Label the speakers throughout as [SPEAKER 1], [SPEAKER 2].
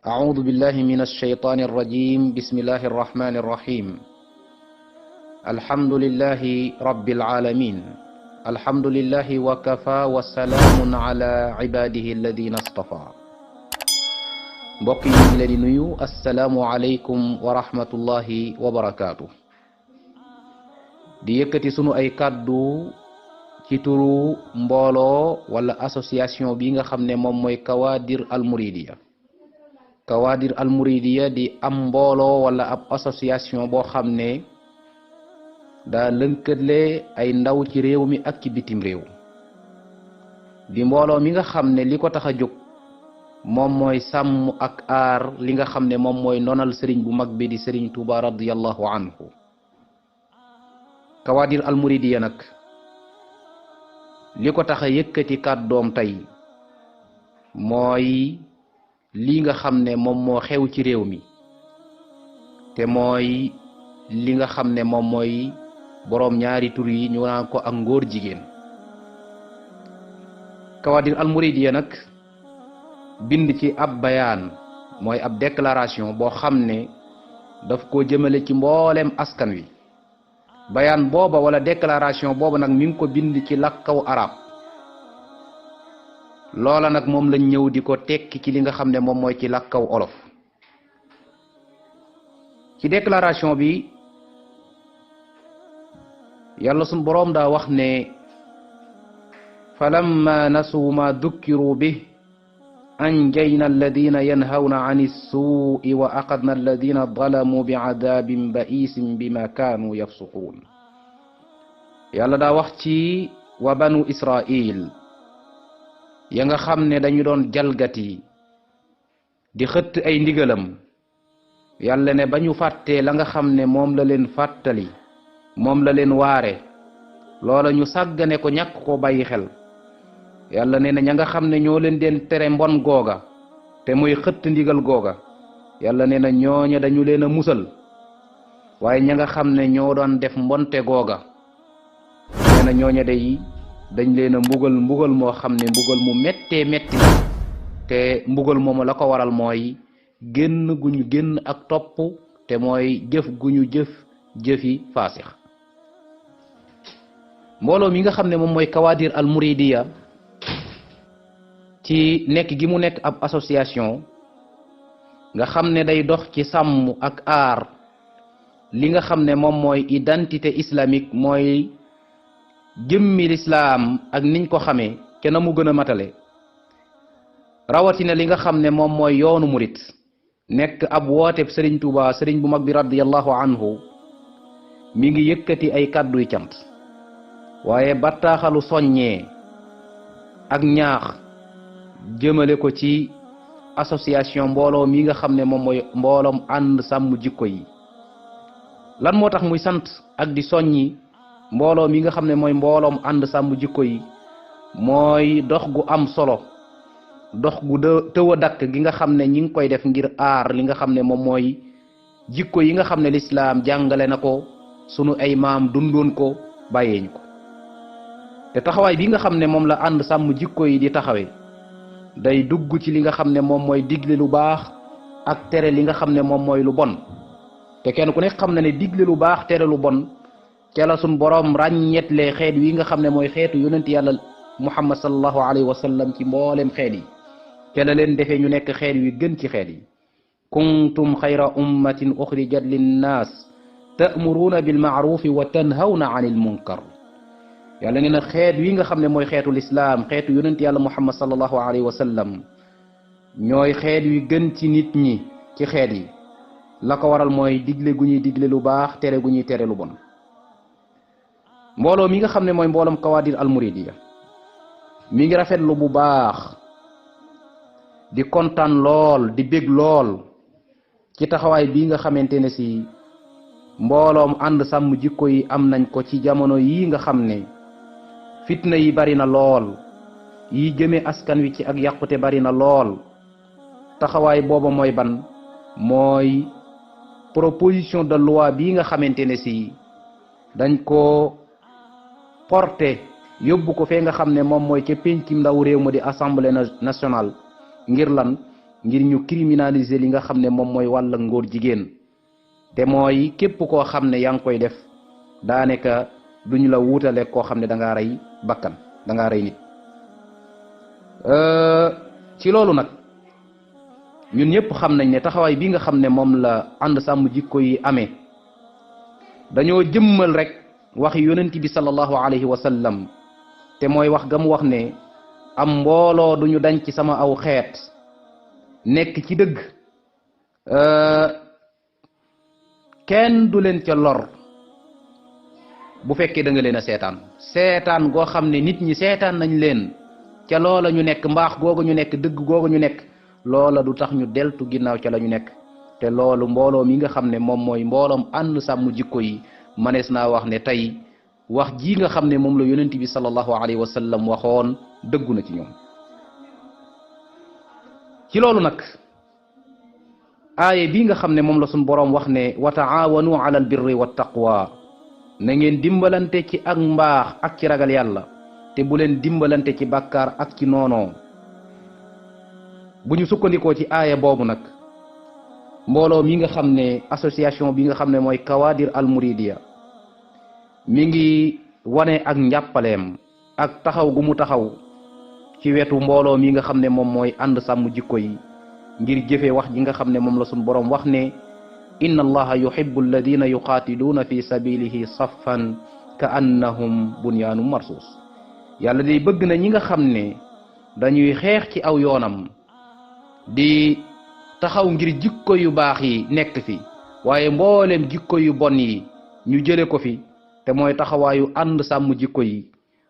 [SPEAKER 1] أعوذ بالله من الشيطان الرجيم بسم الله الرحمن الرحيم الحمد لله رب العالمين الحمد لله وكفى وسلام على عباده الذين اصطفى mbokk yi ñu leen di nuyu assalaamu aleykum wa rahmatullahi wa barakaatu di yëkkati sunu ay kàddu ci turu mbooloo wala association bi nga xam ne moom mooy Kawadir al Muridiya Kawadir al Muridiya di am mbooloo wala ab association boo xam ne daa lënkale ay ndaw ci réew mi ak ci bitim réew di mbooloo mi nga xam ne li ko tax a jóg moom mooy sàmm ak aar li nga xam ne moom mooy nonal sëriñ bu mag bi di sëriñ Tuuba radiyallahu anhu Kawadir al Muridiya nag li ko tax a yëkkati kàddoom tey mooy li nga xam ne moom moo xew ci réew mi te mooy li nga xam ne moom mooy boroom ñaari tur yi ñu naan ko ak ngóor jigéen Kawadir al Muridiya nag bind ci ab bayaan mooy ab déclaration boo xam ne daf ko jëmale ci mboolem askan wi bayaan booba wala déclaration booba nag mi ngi ko bind ci làkkaw arab loola nag moom lañ ñëw di ko tekki ci li nga xam ne moom mooy ci làkkaw olof ci déclaration bi yàlla sunu boroom daa wax ne falamma nasu ma dukkiru bi anjayna alladina yanhawna an issuui wa aqadna alladina zalamu bi adabin baisin bima kaanu yafsuquun yàlla daa wax ci wa banu israil ya nga xam ne dañu doon jalgati di xëtt ay ndigalam yàlla ne ba ñu fàttee la nga xam ne moom la leen fàttali moom la leen waare loola ñu sàggane ko ñàkk ko bàyyi xel yàlla nee na ña nga xam ne ñoo leen den tere mbon googa te muy xëtt ndigal googa yàlla nee na ñooña dañu leen a musal waaye ña nga xam ne ñoo doon def mbonte googa nee na ñooña day dañ leen a mbugal moo xam ne mbugal mu méttee métti la te mbugal moomu la ko waral mooy génn gu ñu génn ak topp te mooy jëf gu ñu jëfi faasix mbooloo mi nga xam ne moom mooy Kawadir al Muridiya ci nekk gi mu nekk ab association nga xam ne day dox ci sàmm ak aar li nga xam ne moom mooy identité islamique mooy jëmmi lislaam ak niñ ko xamee ke na mu gën a matale rawatina li nga xam ne moom mooy yoonu murit nekk ab wooteb sëriñ Tuuba sëriñ bu mag bi radiyallahu anhu mi ngi yëkkati ay kàdduy cant waaye bataaxalu soññee ak ñaax jëmale ko ci association mbooloo mi nga xam ne moom mooy mbooloom ànd sàmm jikko yi lan moo tax muy sant ak di soññi mbooloo mi nga xam ne mooy mbooloom ànd sàmm jikko yi mooy dox gu am solo dox gu tëw a dakk gi nga xam ne ñi ngi koy def ngir aar li nga xam ne moom mooy jikko yi nga xam ne lislaam jàngale na ko sunu ay maam dundoon ko bàyyeeñ ko te taxawaay bi nga xam ne moom la ànd sàmm jikko yi di taxawee day dugg ci li nga xam ne moom mooy digle lu baax ak tere li nga xam ne moom mooy lu bon te kenn ku nekk xam na ne digle lu baax tere lu bon ca la sun boroom ràññeetlee xeet wi nga xam ne mooy xeetu yonent yàlla muhammad sallallahu alayhi wa sallam ci mboolem xeet yi ca la leen defee ñu nekk xeet wi gën ci xeet yi kuntum xayra ummatin uxrijat linnaas ta'muruuna bil ma'rufi wa tanhawna anil munkar yàlla nee na xeet wi nga xam ne mooy xeetu lislaam xeetu yonent yàlla muhammad sallallahu alayhi wa sallam ñooy xeet wi gën ci nit ñi ci xeet yi la ko waral mooy digle gu ñuy digle lu baax tere gu ñuy tere lu bon mbooloo mi nga xam ne mooy mbooloom Kawadir al Muridiya mi ngi rafetlu bu baax di kontaan lool di bég lool ci taxawaay bii nga xamante ne si mbooloom ànd sàmm jikko yi am nañ ko ci jamono yi nga xam ne fitna yi bari na lool yi jëme askan wi ci ak yàqute bari na lool taxawaay booba mooy ban mooy proposition de loi bii nga xamante ne si dañ ko porté yóbbu ko fee nga xam ne moom mooy ca péncim ndaw réew ma di assemblée nationale ngir lan ngir ñu criminaliser li nga xam ne moom mooy wàll ngóor jigéen te mooy képp koo xam ne yaa ngi koy def daanaka duñu la wuutale koo xam ne da ngaa rey bakkan da ngaa rey nit ci loolu nag ñun ñëpp xam nañ ne taxawaay bi nga xam ne moom la ànd sàmm jikko yi amee dañoo jëmmal rek waxi yonent bi sallallahu alayhi wa sallam te mooy wax ga mu wax ne am mbooloo duñu dañ ci sama aw xeet nekk ci dëgg kenn du leen ca lor bu fekkee da nga leen a seetaan goo xam ne nit ñi seetaan nañ leen ca loola ñu nekk mbaax googu ñu nekk dëgg googu ñu nekk loola du tax ñu deltu ginnaaw ca la ñu nekk te loolu mbooloo mi nga xam ne moom mooy mbooloom ànd sàmm jikko yi manees naa wax ne tey wax ji nga xam ne moom la yonent bi sallallahu alayhi wa sallam waxoon dëggu na ci ñoom ci loolu nag aaye bii nga xam ne moom la suñ boroom wax ne wa taawanu ala al birri wa taqwa na ngeen dimbalante ci ak mbaax ak ci ragal yàlla te bu leen dimbalante ci bàkkaar ak ci noonoo bu ñu sukkandikoo ci aaya boobu nag mbooloo mi nga xam ne association bi nga xam ne mooy Kawadir al Muridiya mi ngi wane ak njàppaleem ak taxaw gu mu taxaw ci wetu mbooloo mi nga xam ne moom mooy ànd sàmm jikko yi ngir jëfe wax ji nga xam ne moom la suñ boroom wax ne inna allaha yuhibbu alladina yuqaatiluuna fi sabilihi saffan ka annahum bunyaanum marsuus yàlla day bëgg na ñi nga xam ne dañuy xeex ci aw yoonam di taxaw ngir jikko yu baax yi nekk fi waaye mboolem jikko yu bon yi ñu jële ko fi te mooy taxawaayu ànd sàmm jikko yi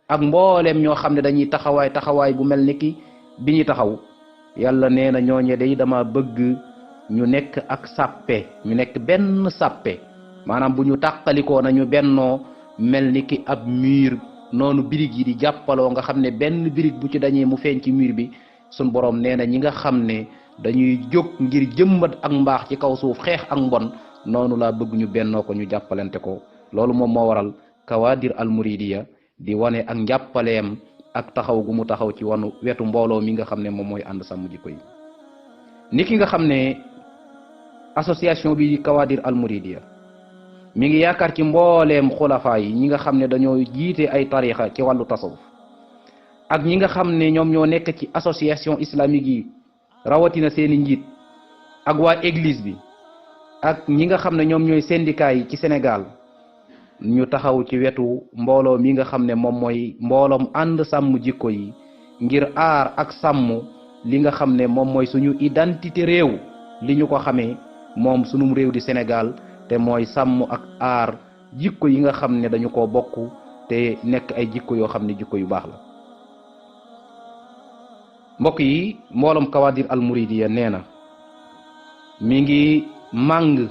[SPEAKER 1] ak mboolem ñoo xam ne dañuy taxawaay bu mel ni ki bi ñu taxaw yàlla nee na ñooñe day dama bëgg ñu nekk ak sàppe ñu nekk benn sàppe maanaam bu ñu tàqalikoo nañu bennoo mel ni ki ab mur noonu birig yi di jàppaloo nga xam ne benn birig bu ci dañee mu feeñ ci mur bi sun borom nee na ñi nga xam ne dañuy jóg ngir jëmbat ak mbaax ci kaw suuf xeex ak mbon noonu laa bëgg ñu bennoo ko ñu jàppalante ko loolu moom moo waral Kawadir al Muridiya di wane ak njàppaleem ak taxaw gu mu taxaw ci wanu wetu mbooloo mi nga xam ne moom mooy ànd sàmm jikko yi ni ki nga xam ne association bi Kawadir al Muridiya mi ngi yaakaar ci mbooleem xulafaa yi ñi nga xam ne dañoo jiite ay tarixa ci wàllu tasawuf ak ñi nga xam ne ñoom ñoo nekk ci association islamique yi rawatina seeni njiit ak waa église bi ak ñi nga xam ne ñoom ñooy syndicat yi ci Sénégal ñu taxaw ci wetu mbooloo mi nga xam ne moom mooy mbooloom ànd sàmm jikko yi ngir aar ak sàmm li nga xam ne moom mooy suñu identité réew li ñu ko xamee moom sunum réew di Sénégal te mooy sàmm ak aar jikko yi nga xam ne dañu ko bokk te nekk ay jikko yoo xam ne jikko yu baax la mbokk yi mbooloom Kawadir al Muridiya nee na mi ngi màng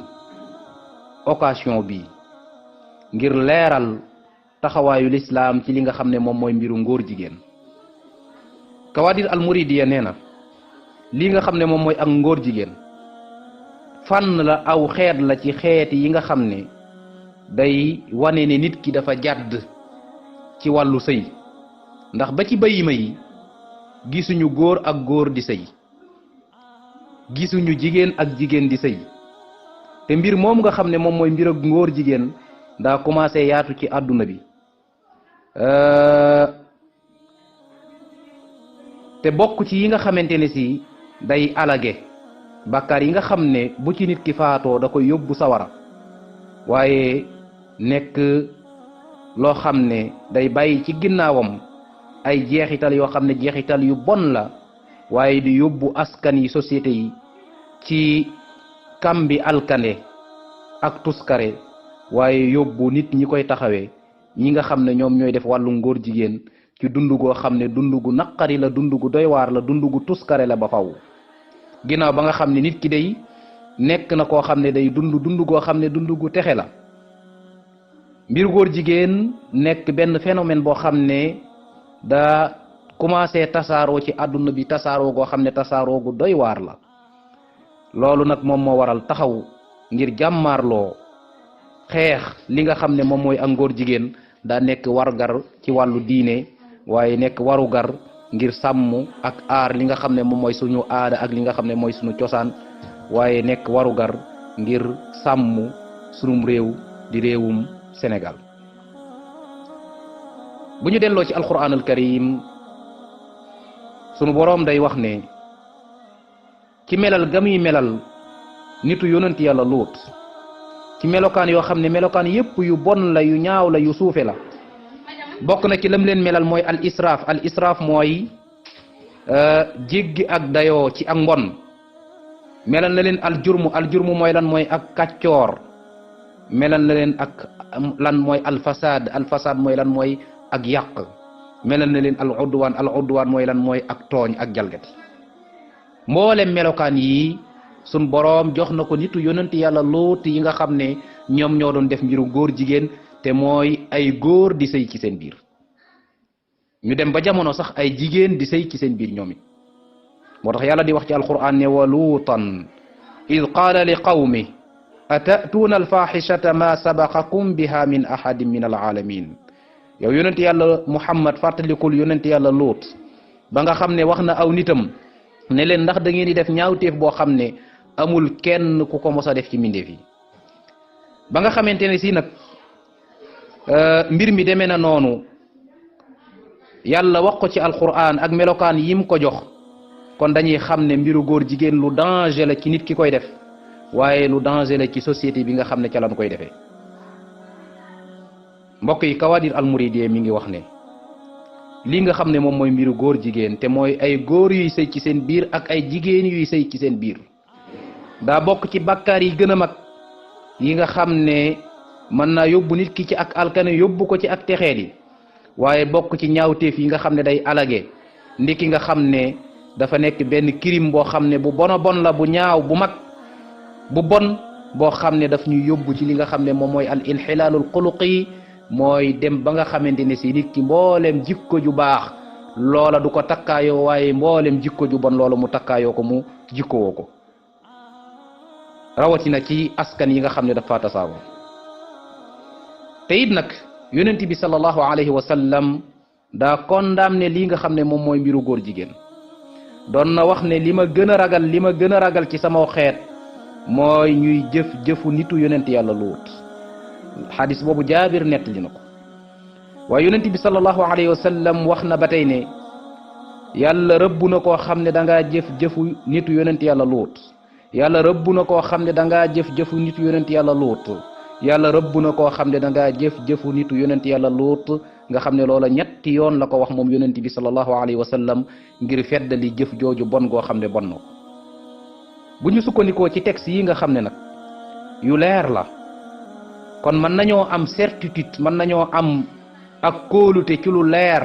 [SPEAKER 1] occasion bi ngir leeral taxawaayu lislaam ci li nga xam ne moom mooy mbiru ngóor jigéen Kawadir al Muridiya nee na li nga xam ne moom mooy ak ngóor jigéen fànn la aw xeet la ci xeeti yi nga xam ne day wane ne nit ki dafa jàdd ci wàllu sëy ndax ba ci bayima yi gisuñu góor ak góor di sëy gisuñu jigéen ak jigéen di sëy te mbir moom nga xam ne moom mooy mbir ak ngóor jigéen daa commencé yaatu ci àdduna bi te bokk ci yi nga xamante ne si day alage bàkkaar yi nga xam ne bu ci nit ki faatoo da koy yóbbu sawara waaye nekk loo xam ne day bàyyi ci ginnaawam ay jeexital yoo xam ne jeexital yu bon la waaye di yóbbu askan yi société yi ci kambi alkande ak tuskare waaye yóbbu nit ñi koy taxawee ñi nga xam ne ñoom ñooy def wàllu ngóor jigéen ci dund goo xam ne dund gu naqari la dund gu doy waar la dund gu tuskare la ba faw ginnaaw ba nga xam ne nit ki day nekk na koo xam ne day dund goo xam ne dund gu texe la mbir góor jigéen nekk benn phénomène boo xam ne daa commencé tasaaroo ci àdduna bi tasaaroo goo xam ne tasaaroo gu doy waar la loolu nag moom moo waral taxaw ngir jàmmaarloo xeex li nga xam ne moom mooy ak ngóor jigéen daa nekk wargar ci wàllu diine waaye nekk warugar ngir sàmm ak aar li nga xam ne moom mooy suñu aada ak li nga xam ne mooy suñu cosaan waaye nekk warugar ngir sàmm sunum réew di réewum Sénégal. bu ñu delloo ci alquran al karim sunu boroom day wax ne ci melal ga muy melal nitu yonent yàlla Luut ci melokaan yoo xam ne melokaan yépp yu bon la yu ñaaw la yu suufe la bokk na ci lam leen melal mooy al israaf mooy jéggi ak dayoo ci ak mbon melal na leen al jurmu mooy lan mooy ak kàccoor melal na leen ak lan mooy al fasaad mooy lan mooy ak yàq melal na leen al udwaan mooy lan mooy ak tooñ ak jalgati mboolem melokaan yi sun boroom jox na ko nitu yonent yàlla Luut yi nga xam ne ñoom ñoo doon def mbiru góor jigéen te mooy ay góor di sëy ci seen biir ñu dem ba jamono sax ay jigéen di sëy ci seen biir ñoom it moo tax yàlla di wax ci alquran ne wa luutan id qaala li qawmi atatuuna alfaxishata ma sabaqakum biha min ahadin min alaalamin yow yonent yàlla Muhammad fàttalikul yonent yàlla Luut ba nga xam ne wax na aw nitam ne leen ndax da ngeen di def ñaawteef boo xam ne amul kenn ku ko mos a def ci mbindeef yi ba nga xamante ne si nag mbir mi demee na noonu yàlla wax ko ci alquran ak melokaan yim ko jox kon dañuy xam ne mbiru góor jigéen lu danger la ci nit ki koy def waaye lu danger la ci société bi nga xam ne ca lañ koy defee mbokk yi Kawadir al Mouridiyya mi ngi wax ne lii nga xam ne moom mooy mbiru góor jigéen te mooy ay góor yuy sëy ci seen biir ak ay jigéen yuy sëy ci seen biir daa bokk ci bàkkaar yi gën a mag yi nga xam ne mën naa yóbbu nit ki ci ak alkane yóbbu ko ci ak texeet yi waaye bokk ci ñaawteef yi nga xam ne day alage ndiki nga xam ne dafa nekk benn crime boo xam ne bu bon a bon la bu ñaaw bu mag bu bon boo xam ne daf ñuy yóbbu ci li nga xam ne moom mooy al inxilaalul xuluqi mooy dem ba nga xamante ne si nit ki mboolem jikko ju baax loola du ko takkaayoo waaye mboolem jikko ju bon loola mu takkaayoo ko mu jikkowoo ko rawatina ci askan yi nga xam ne dafa tasaawoo te it nag yonent bi sallallahu alayhi wa sallam daa condamné lii nga xam ne moom mooy mbiru góor jigéen doon na wax ne li ma gën a ragal ci sama xeet mooy ñuy jëfu nitu yonent yàlla Luut xadis boobu jaabir nettali na ko waaye yonent bi sallallahu alayhi wa sallam wax na ba tey ne yàlla rëbb na koo xam ne da ngaa jëfu nitu yonent yàlla Luut yàlla rëbb na koo xam ne da ngaa jëfu nitu yonent yàlla Luut yàlla rëbb na koo xam ne da ngaa jëfu nitu yonent yàlla Luut nga xam ne loola ñetti yoon la ko wax moom yonent bi sallallahu alayhi wa sallam ngir feddali jëf jooju bon goo xam ne bon na ko bu ñu sukkandikoo ci texte yi nga xam ne nag yu leer la kon mën nañoo am certitude mën nañoo am ak kóolute ci lu leer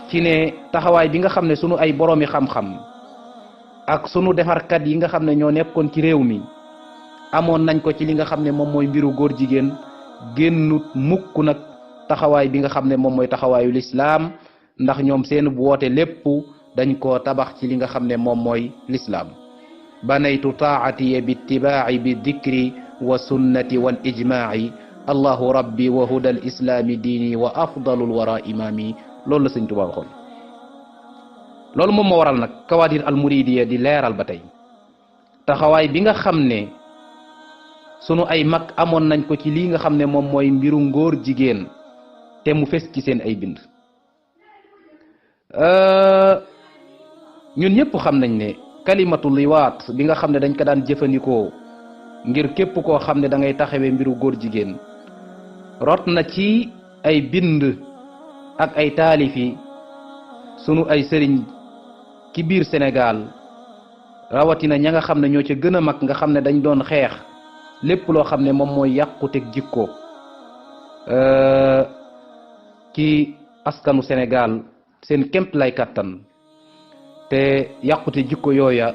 [SPEAKER 1] ci ne taxawaay bi nga xam ne sunu ay boroomi xam-xam ak sunu defarkat yi nga xam ne ñoo nekkoon ci réew mi amoon nañ ko ci li nga xam ne moom mooy mbiru góor jigéen génnut mukk nag taxawaay bi nga xam ne moom mooy taxawaayu lislaam ndax ñoom seen bu woote lépp dañ koo tabax ci li nga xam ne moom mooy lislaam banaytu taatiya bi ittibaaci bi dikri wa sunnati wal ijmaaci allahu rabbi wa huda al islaami diini wa afdalul wara imaami loolu la sëñ Tuubaa waxoon loolu moom moo waral nag Kawadir al Mouridiyya di leeral ba tey taxawaay bi nga xam ne sunu ay mag amoon nañ ko ci lii nga xam ne moom mooy mbiru ngóor jigéen te mu fes ci seen ay bind ñun ñëpp xam nañ ne kalimatu liwaat bi nga xam ne dañ ko daan jëfandikoo ngir képp koo xam ne da ngay taxawee mbiru góor jigéen rot na ci ay bind ak ay taalifi sunu ay sëriñ ci biir Sénégal rawatina ña nga xam ne ñoo ca gën a mag nga xam ne dañ doon xeex lépp loo xam ne moom mooy yàquteg jikko ci askanu Sénégal seen kémt lay kattan te yàqute jikko yooya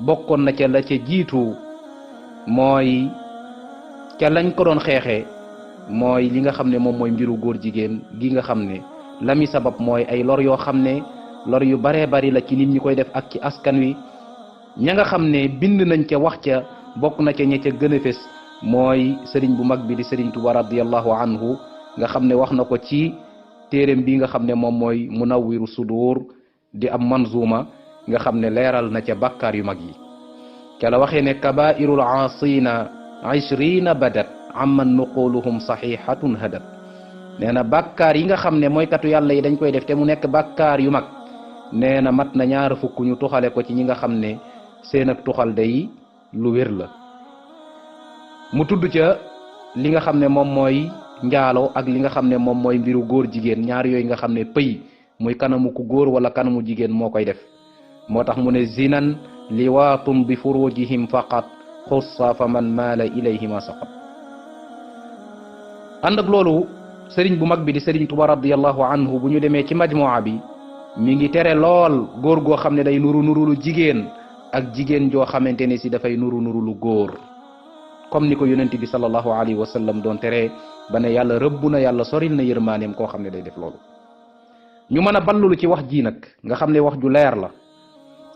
[SPEAKER 1] bokkoon na ca la ca jiitu mooy ca lañ ko doon xeexee mooy li nga xam ne moom mooy mbiru góor jigéen gi nga xam ne la mi sabab mooy ay lor yoo xam ne lor yu baree bari la ci nit ñi koy def ak ci askan wi ña nga xam ne bind nañ ca wax ca bokk na ca ña ca gën a fés mooy sëriñ bu mag bi di sëriñ Tuba radiyallahu anhu nga xam ne wax na ko ci téeréem bi nga xam ne moom mooy Munawwiru Sudur di am manzuma nga xam ne leeral na ca bàkkaar yu mag yi ca la waxee ne kabairul aasina 20 badat amman nuquluhum saxihatun hadat nee na bàkkaar yi nga xam ne mooy katu yàlla yi dañ koy def te mu nekk bàkkaar yu mag nee na mat na 20 ñu tuxale ko ci ñi nga xam ne seen ak tuxal day lu wér la mu tudd ca li nga xam ne moom mooy njaaloo ak li nga xam ne moom mooy mbiru góor jigéen ñaar yooyu nga xam ne pëy muy kanamu ku góor wala kanamu jigéen moo koy def moo tax mu ne zinan liwaatun bi furujihim faqat xussa fa man maala ilayhima saqat ànd ak loolu sëriñ bu mag bi di sëriñ Tuba radiallahu anhu bu ñu demee ci majmuwa bi mi ngi tere lool góor goo xam ne day nuru nuru lu jigéen ak jigéen joo xamante ne si dafay nuru nuru lu góor comme ni ko yonent bi sallallahu alayhi wa sallam doon tere ba ne yàlla rëbb na yàlla soril na yërmaaneem koo xam ne day def loolu ñu mën a ballulu ci wax ji nag nga xam ne wax ju leer la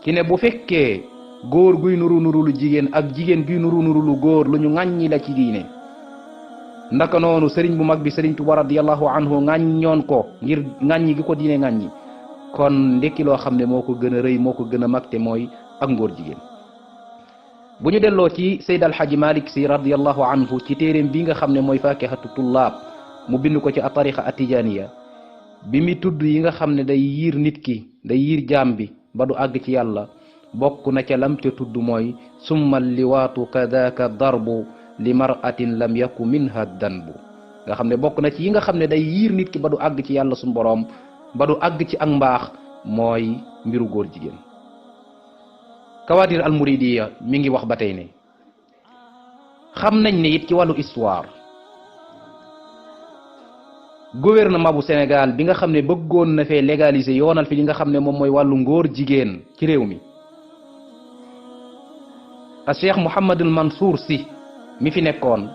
[SPEAKER 1] ci ne bu fekkee góor guy nuru nuru lu jigéen ak jigéen guy nuru nuru lu góor lu ñu ŋàññi la ci diine ndaka noonu sëriñ bu mag bi sëriñ Tuba radiyallahu anhu ŋàññoon ko ngir ŋàññi gi ko diine ŋàññi kon ndekki loo xam ne moo ko gën a rëy moo ko gën a mag te mooy ak ngóor jigéen bu ñu delloo ci Seyd Alxaaji Malik Si radiyallahu anhu ci téeréem bi nga xam ne mooy Faakihatu Tullaab mu bind ko ci a tariqa atijaniya bi mi tudd yi nga xam ne day yiir nit ki day yiir jaam bi ba du àgg ci yàlla bokk na ca lam ca tudd mooy summa liwaatu kadaka darbu li maratin lam yaku minha danbu nga xam ne bokk na ci yi nga xam ne day yiir nit ki ba du àgg ci yàlla suñu boroom ba du àgg ci ak mbaax mooy mbiru góor jigéen Kawaadir al Muridiya mi ngi wax ba tey ne xam nañ ne it ci wàllu histoire gouvernement bu Sénégal bi nga xam ne bëggoon na fee légaliser yoonal fi li nga xam ne moom mooy wàllu ngóor jigéen ci réew mi a Cheikh Mouhamadul Mansour Sy mi fi nekkoon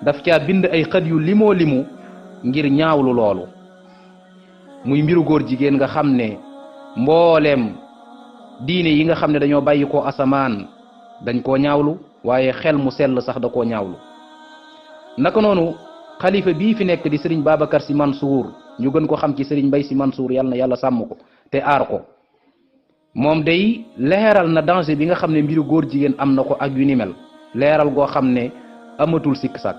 [SPEAKER 1] daf caa bind ay xët yu limoo limu ngir ñaawlu loolu muy mbiru góor jigéen nga xam ne mbooleem diine yi nga xam ne dañoo bàyyi ko asamaan dañ koo ñaawlu waaye xel mu sell sax da koo ñaawlu naka noonu xalifa bii fi nekk di sëriñ Babacar Sy Mansour ñu gën ko xam ci sëriñ Mbay Sy Mansour yàlla na yàlla sàmm ko te aar ko moom day leeral na danger bi nga xam ne mbiru góor jigéen am na ko ak yu ni mel leeral goo xam ne amatul sikk sàkk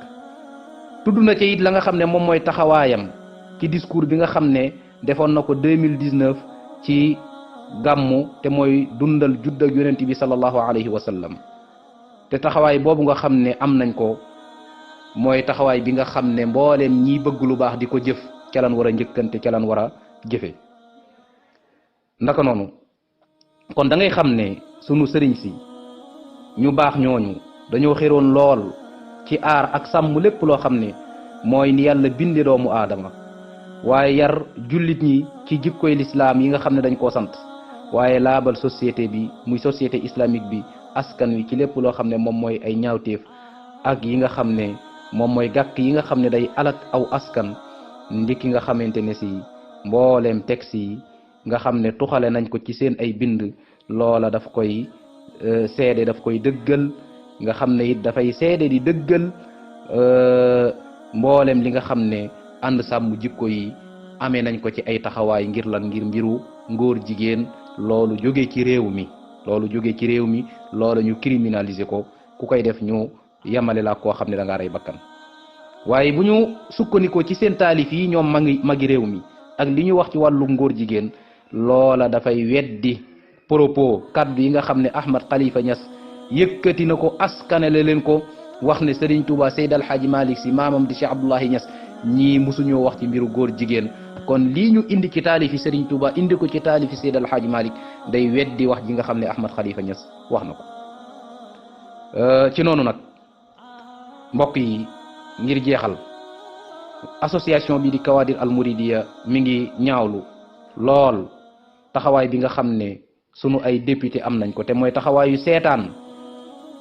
[SPEAKER 1] tudd na ci it la nga xam ne moom mooy taxawaayam ci discours bi nga xam ne defoon na ko 2019 ci gàmmu te mooy dundal judd ak yonent bi sallallahu alayhi wa sallam te taxawaay boobu nga xam ne am nañ ko mooy taxawaay bi nga xam ne mbooleem ñiy bëgg lu baax di ko jëf ca lan war a njëkkante ca lan war a jëfe ndaka noonu kon da ngay xam ne sunu sëriñ si ñu baax ñooñu dañoo xéroon lool ci aar ak sàmm lépp loo xam ne mooy ni yàlla binde doomu aadama waaye yar jullit ñi ci jikkoy lislaam yi nga xam ne dañ koo sant waaye laabal société bi muy société islamique bi askan wi ci lépp loo xam ne moom mooy ay ñaawteef ak yi nga xam ne moom mooy gàkk yi nga xam ne day alak aw askan ndiki nga xamante ne si mbooleem texte yi nga xam ne tuxale nañ ko ci seen ay bind loola daf koy seede daf koy dëggal nga xam ne it dafay seede di dëggal mboolem li nga xam ne ànd sàmm jikko yi amee nañ ko ci ay taxawaay ngir lan ngir mbiru ngóor jigéen loolu jóge ci réew mi loola ñu criminaliser ko ku koy def ñu yamale la koo xam ne da ngaa rey bakkan waaye bu ñu sukkandikoo ci seen taalif yi ñoom magi réew mi ak li ñu wax ci wàllu ngóor jigéen loola dafay weddi propos kaddu yi nga xam ne Ahmad Khalifa Niass yëkkati na ko askanale leen ko wax ne Serigne Touba Seydi El Hadji Malick Sy maamam di Cheikh Abdoulahi Niass ñii musuñoo wax ci mbiru góor jigéen kon lii ñu indi ci taalifi Serigne Touba indi ko ci taalifi Seydi El Hadji Malick day weddi wax ji nga xam ne Ahmad Khalifa Niass wax na ko ci noonu nag mbokk yi ngir jeexal association bi di Kawaadir al Muridiya mi ngi ñaawlu lool taxawaay bi nga xam ne sunu ay député am nañ ko te mooy taxawaayu seetaan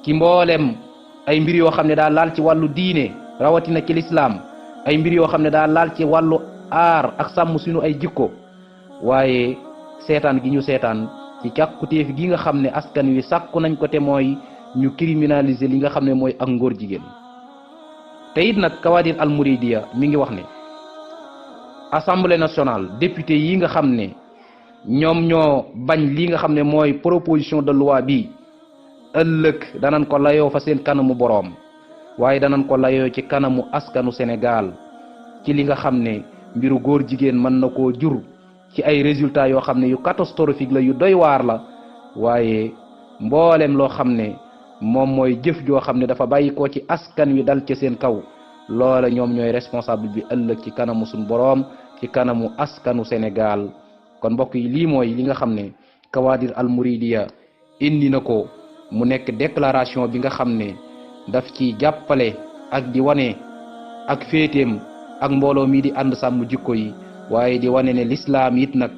[SPEAKER 1] ci mboolem ay mbir yoo xam ne daa laal ci wàllu diine rawatina ci lislaam ay mbir yoo xam ne daa laal ci wàllu aar ak sàmm suñu ay jikko waaye seetaan gi ñu seetaan ci càkkutéef gi nga xam ne askan wi sàkku nañ ko te mooy ñu criminaliser li nga xam ne mooy ak ngóor jigéen te it nag Kawaadir al Muridiya mi ngi wax ne assemblée nationale député yi nga xam ne ñoom ñoo bañ li nga xam ne mooy proposition de loi bi ëllëg danañ ko layoo fa seen kanamu boroom waaye danañ ko layoo ci kanamu askanu Sénégal ci li nga xam ne mbiru góor jigéen mën na koo jur ci ay résultats yoo xam ne yu catastrophique la yu doy waar la waaye mboolem loo xam ne moom mooy jëf joo xam ne dafa bàyyi ko ci askan wi dal ci seen kaw loola ñoom ñooy responsable bi ëllëg ci kanamu suñ boroom ci kanamu askanu Sénégal kon mbokk yi lii mooy li nga xam ne Kawadir Al Mouridiya indi na ko mu nekk déclaration bi nga xam ne daf ci jàppale ak di wane ak féeteem ak mbooloo mi di ànd sàmm jikko yi waaye di wane ne l'islam it nag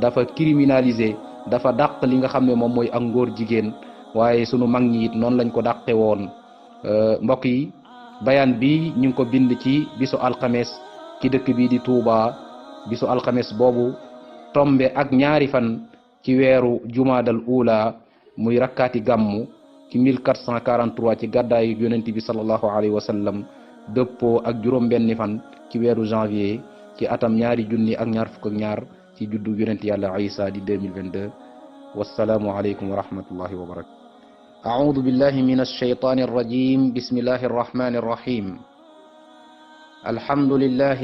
[SPEAKER 1] dafa criminaliser dafa dàq li nga xam ne moom mooy ak ngóor jigéen waaye sunu mag ñi it noonu lañ ko dàqe woon mbokk yi bayaan bi ñu ngi ko bind ci bisu alxames ci dëkk bi di Touba bisu alxames boobu tombe ak ñaari fan ci weeru jumaadal ula muy rakkaati gàmmu ci 1443 ci gàddaayu yonent bi sallallahu alayhi wa sallam dëppoo ak juróom benni fan ci weeru janvier ci atam ñaari junni ak ñaar fukk ak ñaar ci juddu yonent yàlla Isa di 2022 wassalaamu aleykum wa rahmatullahi wa barakatu أعوذ بالله من الشيطان الرجيم بسم الله الرحمن الرحيم الحمد لله